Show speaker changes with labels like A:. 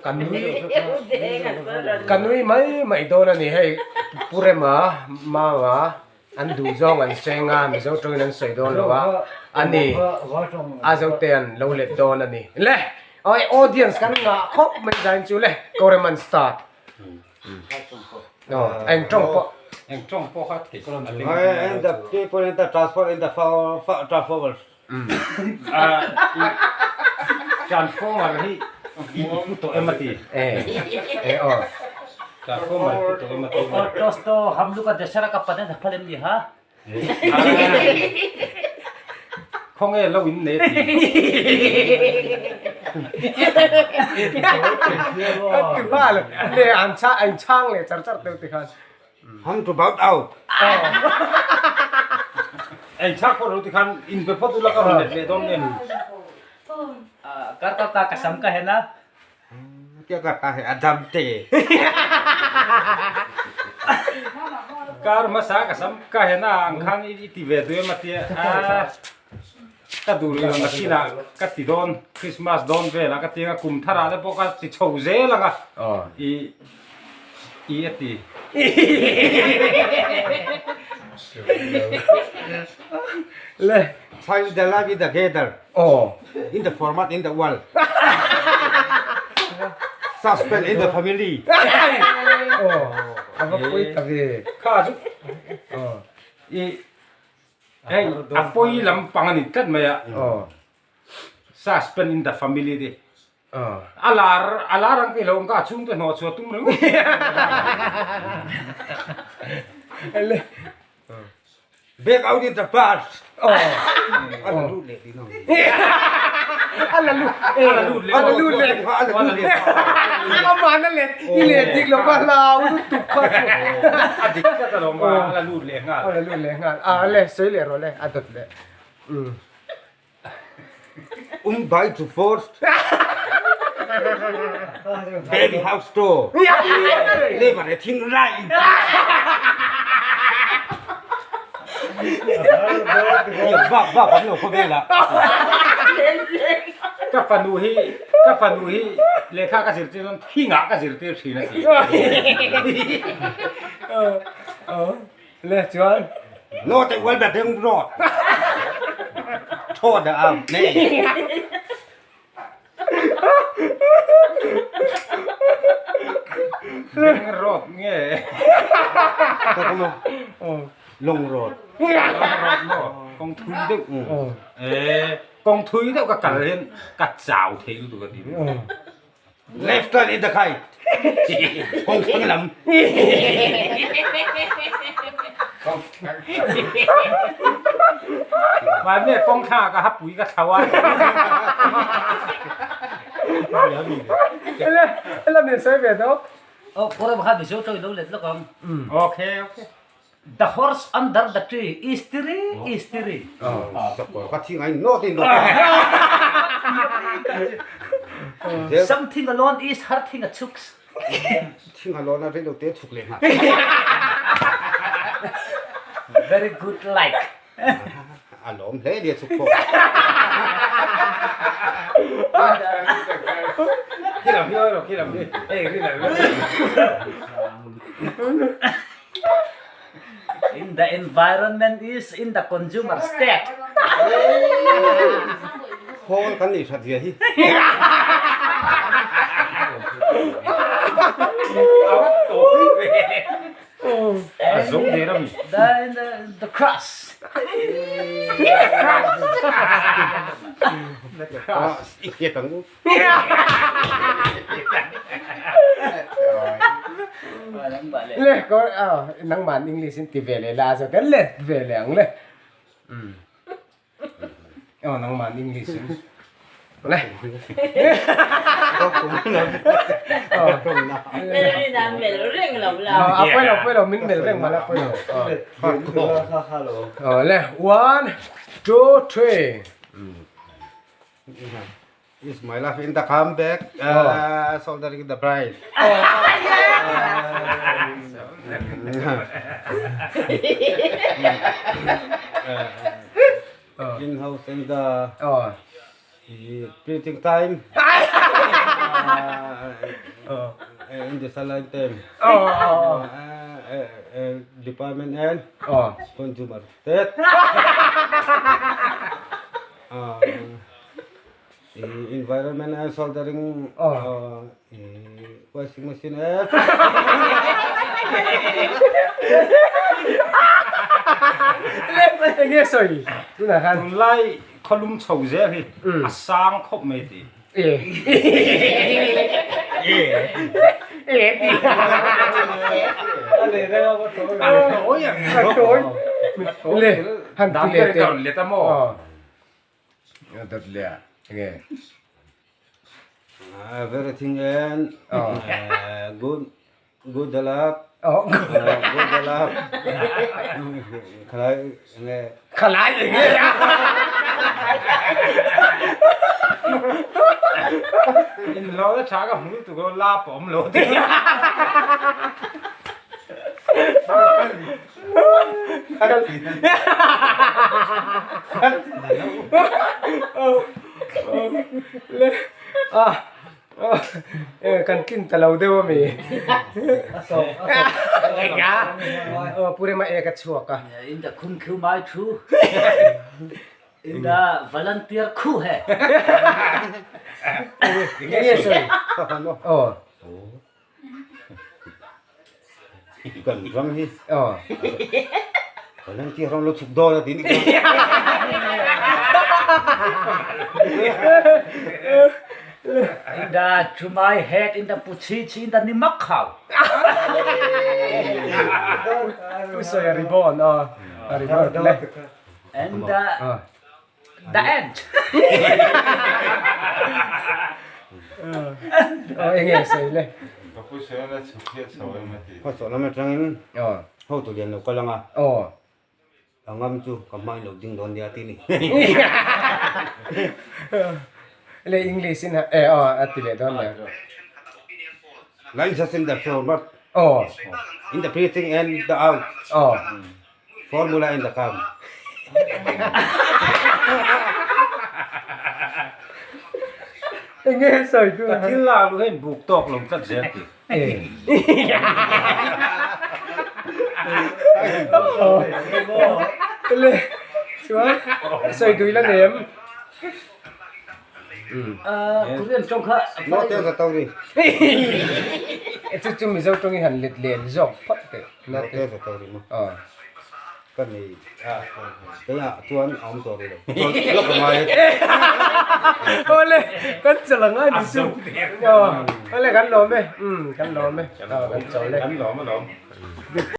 A: Ka nui ka nui mai mai dawn a ni hei Pu Rema Manga an duh zawng an seng a Mizo tawngin an sawi dawn lo a a ni a zote an lo let dawn a ni le awi audience kan ngah khawp mai zain chu le Koreman start aw eng tawng pawh
B: eng tawng pawh kha theih
C: And the people in the transport in the transformers.
B: Transformer hi i pu tawh em a ti?
A: E aw.
B: Transformer i pu tawh em a ti?
D: Aw dosto ham luka dasara ka padan phal em ni ha?
B: Khawnge lo in nei a ti?
A: A ti nghal le an chhang leh char char deuh tikhan.
C: Hang to bout out.
B: Ei chhak pawh lo ti khan in pe phawt ula ka rawn let leh dawn nge.
D: Kar kar ta ka sam ka hen a.
C: Kia kar ta he a dam te.
B: Kar hmasa ka sam ka hen a ang khan i ti ve duh em a tia a ka duh rih lo nakinah ka ti dawn Christmas dawn velah ka ti anga kum tharah te pawh ka ti chho zel anga i I a ti.
A: Le.
C: Find the life in the gather.
A: Aw.
C: In the format in the world. Suspend in the family.
A: Aw. A va pawi ta ve.
B: Kha chu.
A: Aw.
B: I hei a pawi lampang a ni tlat mai a.
A: Aw.
B: Suspend in the family te. A lar a lar ang tih lo ang ka a chhungte hnawh chhuah tum ringawt.
C: Back out in the past. A la lut leh tih no.
A: A la lut a la lut leh a la lut leh a la lut Aman a let i let dik lo ka hlau lutuk kha chu.
B: A dik tlat alawm a la lut leh nghal.
A: A la lut leh nghal. A le sawi leh rawh le a dawt leh.
C: Um by to first baby house to never a thing right bak bak an lo khawvel ah
B: ka fanu hi ka fanu hi lehkha ka zirtir dawn thingah ka zirtir thin a ti
A: Le chuan
C: No te ual ber deng rawt. Thaw da am nei.
B: Deng rawt nge.
C: Ka kamo. Long rawt.
B: Long rawt maw kawng thui deuh. E kawng thui deuh ka kal hian ka chau thei lutuk a ti.
C: Left turn in the kite. Kawng thlang lam.
B: Mahni kawng thlang ah ka hapui ka thlau a.
A: Ela min sawi ve dawk.
D: Oh, pura baka Mizo tawng i lo let lawk ang.
B: Okay, okay.
D: The horse under the tree is tiri is tiri.
C: Ka thi ngai nawt in
D: Something alone is hurting a chuks.
C: Thing alone a reilo te chuk leh nghal.
D: Very good like.
C: A lawm hle nia chuk pawh.
B: Khi lam hi rawh khi lam hi. Hei khi lam hi.
D: In the environment is in the consumer state.
C: Khawl kan nei that zia hi.
B: A zo der a mi.
D: The the crush.
C: The crush. I hriat ang u.
A: Le ko nangman English in ti ve leh la zo ten le ve leh ang le. Aw nangman English in. Le. A pawi lo pawi lo min mel reng mah la pawi lo. Aw le one two three.
C: Is my life in the comeback uh, soldering the bride. In house in the
A: Oh.
C: breathing time. In the saline term. Department and consumer state. Environment and soldering washing machine and
A: Enge sawi tunah khan.
B: Tunlai khawlum chho zel hi a sang khawp mai tih.
C: Everything and good good luck good luck khalai enge
A: khalai enge
B: in lo la tha ka hmu tu ko la pawm lo ti
A: Kan tlin ta lo deuh ami. Enga Pu Rema ek a chhuak a.
D: In the khum khiu mai thu. In the volunteer khu he.
A: Enge sawi? Aw.
C: Kan ram hi. Aw. Volunteer ram lo chhuk dawn a ti ni.
D: In the chumai head in the puchi chi in the nimak khau.
A: Pu sawi a ribbon aw. A ribbon le.
D: And the the end.
A: Aw enge sawi le.
E: Ka pu sawi a chhuk hi a chho em a ti.
C: Khawchawh lam atangin hotu lian lo kal anga.
A: Aw.
C: A ngam chu ka hmain lo ding dawn nia ti ni.
A: Le English in e aw a ti leh dawn nia.
C: Lines in the format.
A: Aw.
C: In the breathing and the out.
A: Aw.
C: Formula in the come.
A: Enge sawi tu.
B: Ka thil lak lu hian buk tawk lo tlat zel ti.
A: Le chuan sawi dui la nei em?
D: Korean tawng kha
C: Note za to ri.
A: Chu chu Mizo tawng i han let len zawk phawt teh.
C: Note za to ri maw. Ka nei a keiah chuan a awm tawh rih lo. Lawk a ngai e.
A: Awle kan chawl a ngai ni chu. Awle kan lawm e. Kan lawm e. Kan chawl e.
B: Kan lawm alawm.